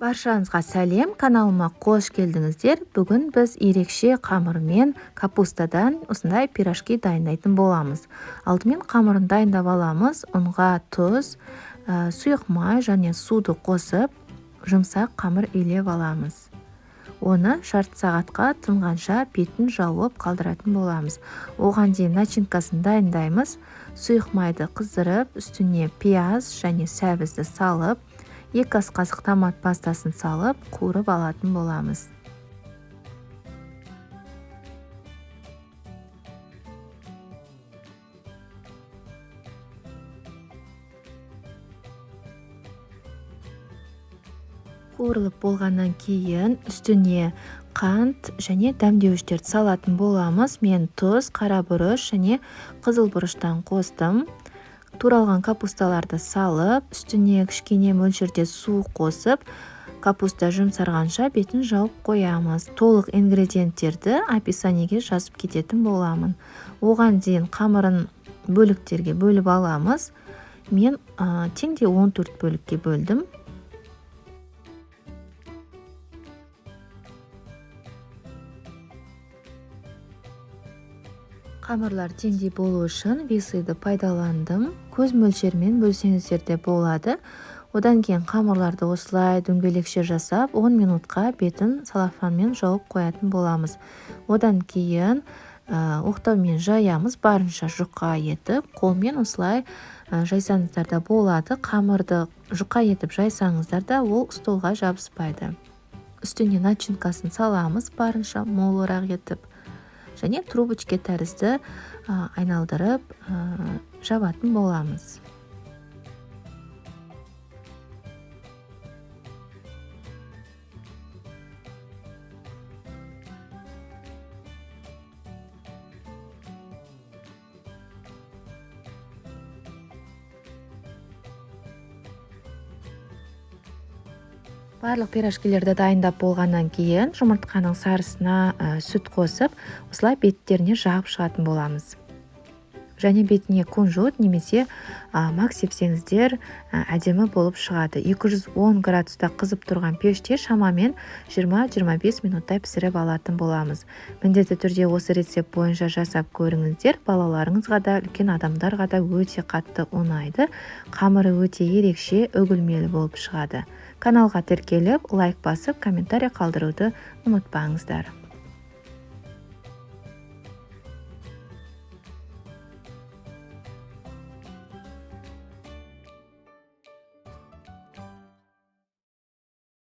Баршаңызға сәлем, каналыма қош келдіңіздер. Бүгін біз ерекше қамырмен капустадан осындай пирожки дайындайтын боламыз. Алдымен қамырын дайындап аламыз. Ұнға тұз, сұйық май және суды қосып, жұмсақ қамыр илеп аламыз. Оны жарты сағатқа тынғанша бетін жауып қалдыратын боламыз. Оған дейін начинкасын дайындаймыз. Сұйық майды қыздырып, үстіне пияз және сәбізді салып, 2 ас қасық томат пастасын салып, қуырып алатын боламыз. Қуырылып болғаннан кейін үстіне қант және дәмдеуіштерді салатын боламыз. Мен тұз, қара бұрыш және қызыл бұрыштан қостым. Туралған капусталарды салып, үстіне кішкене мөлшерде су қосып, капуста жұмсарғанша бетін жауып қоямыз. Толық ингредиенттерді описаниеге жазып кететін боламын. Оған дейін қамырын бөліктерге бөліп аламыз. Мен теңдей 14 бөлікке бөлдім. Қамырлар теңдей болу үшін весыды пайдаландым. Көз мөлшерімен бөлсеңіздер де болады. Одан кейін қамырларды осылай дөңгелекше жасап, 10 минутқа бетін салафанмен жауып қоятын боламыз. Одан кейін оқтаумен жаямыз, барынша жұқа етіп, қолмен осылай жайсаңыздар да болады. Қамырды жұқа етіп жайсаңыздар да ол столға жабыспайды. Үстіне начинкасын саламыз, барынша молырақ етіп. Және трубочка тәрізді айналдырып жабатын боламыз. Барлық пирожкилерді дайындап болғаннан кейін жұмыртқаның сарысына сүт қосып, осылай беттеріне жағып шығатын боламыз. Және бетіне кунжут немесе мак сепсеңіздер әдемі болып шығады. 210 градуста қызып тұрған пеште шамамен 20-25 минуттай пісіріп алатын боламыз. Міндетті түрде осы рецепт бойынша жасап көріңіздер. Балаларыңызға да, үлкен адамдарға да өте қатты ұнайды. Қамыры өте ерекше, үгілмелі болып шығады. Каналға тіркеліп, лайк басып, комментарий қалдыруды ұмытпаңыздар.